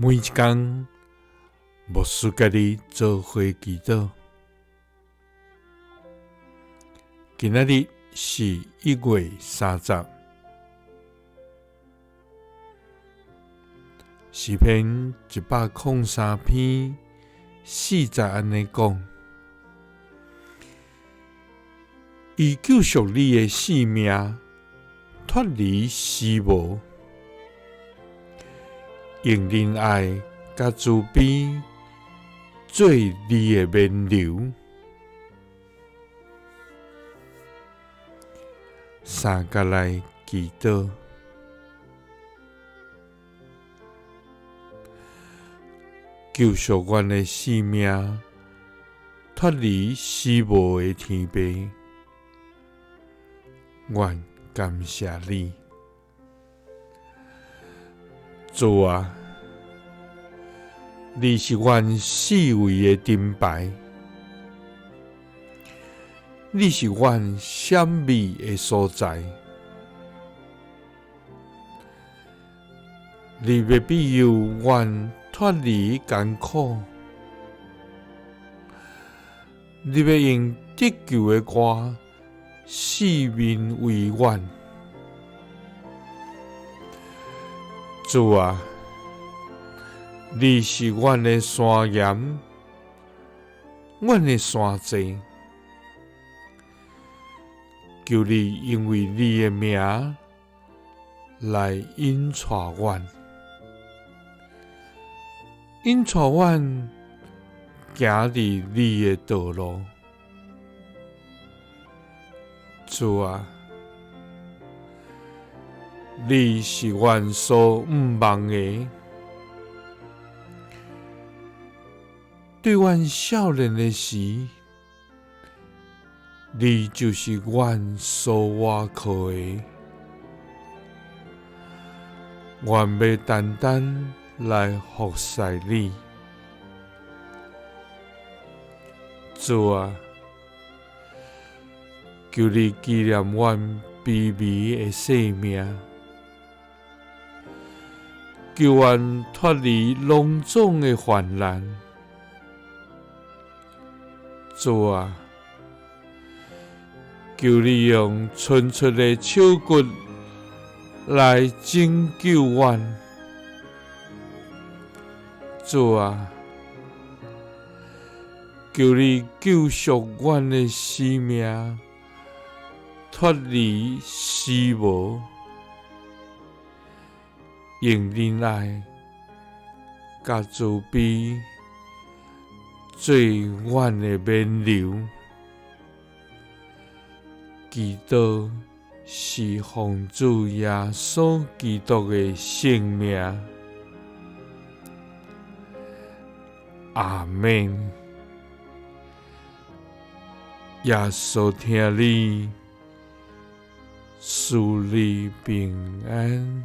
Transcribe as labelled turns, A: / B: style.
A: 每一工，牧师佮你做伙祈祷。今仔日是1月30，诗篇103篇4节按呢讲：伊救赎你的性命，脱离死无，用仁爱佮慈悲做你的冕旒。三角来祈祷，救赎阮的性命，脱离死无的天父，阮感谢你。主啊，你是阮四围的盾牌，你是阮闪避的所在，你欲庇佑阮脱离艰苦，你欲用得救的歌四面围阮。主啊，你是阮的山岩，阮的山寨，求你因为你的名来引带阮，引带阮行伫你的道路。主啊，你是阮所毋望的，对阮少年的时，你就是阮所倚靠的。阮欲单单来服侍你，主啊，求你纪念阮卑微的性命，救阮脱离拢总的患难。主啊，求你用伸出的手骨来拯救阮。主啊，求你救赎阮的生命，脱离死无，用仁爱佮慈悲做阮的冕旒。祈祷是奉主耶稣基督的圣名。阿们。耶稣疼你，赐你平安。